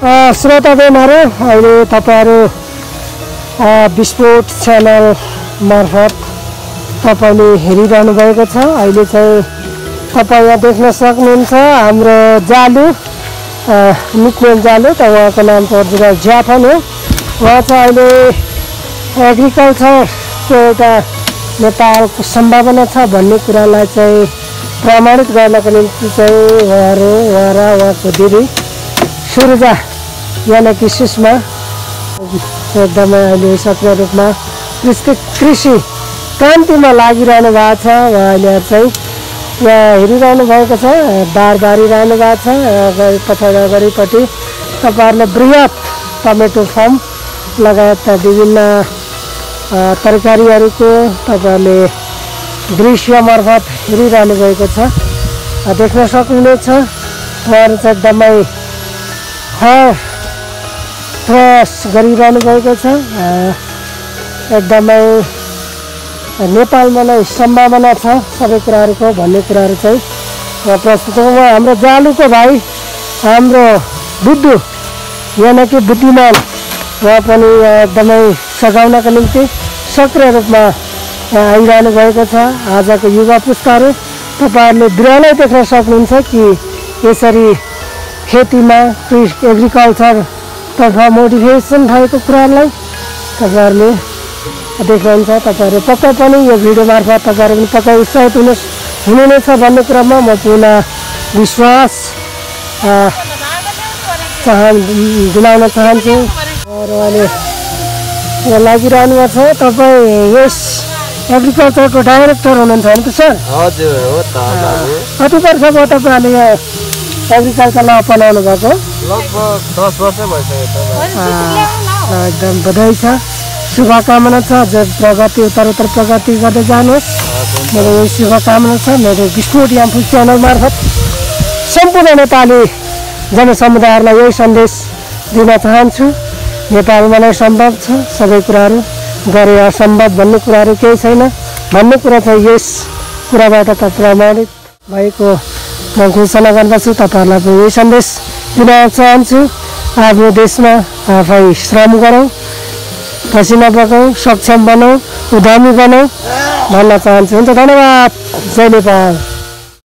श्रोतागणहरू अहिले तपाईहरु विस्फोट च्यानल मार्फत तपाईले हेरिरहनु भएको छ। अहिले चाहिँ तपाईं यहाँ देख्न सक्नुहुन्छ हाम्रो जालु निकनेम जालु त उहाँको नाम चाहिँ ज्याफन हो। उहाँ चाहिँ अहिले एग्रिकल्चरको एउटा नेपालको सम्भावना छ भन्ने कुरालाई चाहिँ प्रमाणित गर्नको निम्ति चाहिँ उहाँ र उहाँको दिदी सुरुजा यानी कि सुषमा एकदमै अहिले सक्रिय रूपमा कृषि क्रान्तिमा लागिरहनु भएको छ। उहाँले चाहिँ यहाँ हेरिरहनु भएको छ, बारिरहनु भएको छ। पछाडि अगाडिपट्टि तपाईहरुले बृहत टमेटो फार्म लगायत विभिन्न तरकारीहरूको तपाईहरुले दृश्य मार्फत हेरिरहनु भएको छ, देख्न सक्नुहुनेछ। उहाँहरु चाहिँ एकदमै प्रयास गरिरहनु भएको छ। एकदमै नेपालमा नै सम्भावना छ सबै कुराहरुको भन्ने कुराहरु चाहिँ प्रस्तुत हो। हाम्रो जालुको भाइ हाम्रो बुद्धु यानी कि बुद्धिमान उहाँ पनि एकदमै सघाउनका निम्ति सक्रिय रूपमा आइरहनु भएको छ। आजको युवा पुस्ताहरू तपाईहरुले दृढै देख्न सक्नुहुन्छ कि यसरी खेतीमा एग्रिकल्चर तर्फ मोटिभेसन भएको कुरालाई तपाईहरुले देख्नुहुन्छ। तपाईहरु पक्कै पनि यो भिडियो मार्फत तपाईहरु पनि पक्कै उत्साहित हुनुहुनेछ भन्ने कुरामा म पुनः विश्वास दिलाउन चाहन्छु। र उहाँले यहाँ लागिरहनु भएको छ। तपाईँ यस एग्रिकल्चरको डाइरेक्टर हुनुहुन्छ होइन त सर? हजुर हो त बाबु। कति वर्ष भयो तपाईहरुले यो एग्रिकल्चरलाई अपनाउनु भएको? लगभग 10 वर्ष भइसक्यो त। एकदम बधाई छ, शुभकामना छ। प्रगति उत्तर प्रगति गर्दै जानुहोस्, मेरो यही शुभकामना छ। मेरो विस्फोट याम्फू च्यानल मार्फत सम्पूर्ण नेपाली जनसमुदायहरूलाई यही सन्देश दिन चाहन्छु। नेपालमा नै सम्भव छ, सबै कुराहरू गरे असम्भव भन्ने कुराहरू केही छैन भन्ने कुरा चाहिँ यस कुराबाट त प्रमाणित भएको म घोषणा गर्दछु। तपाईहरुलाई पनि यही सन्देश दिन चाहन्छु। आफ्नो देशमा आफै श्रम गरौँ, पसिना बगाउँ, सक्षम बनाऊ, उद्यमी बनाऊ भन्न चाहन्छु। हुन्छ, धन्यवाद। जय नेपाल।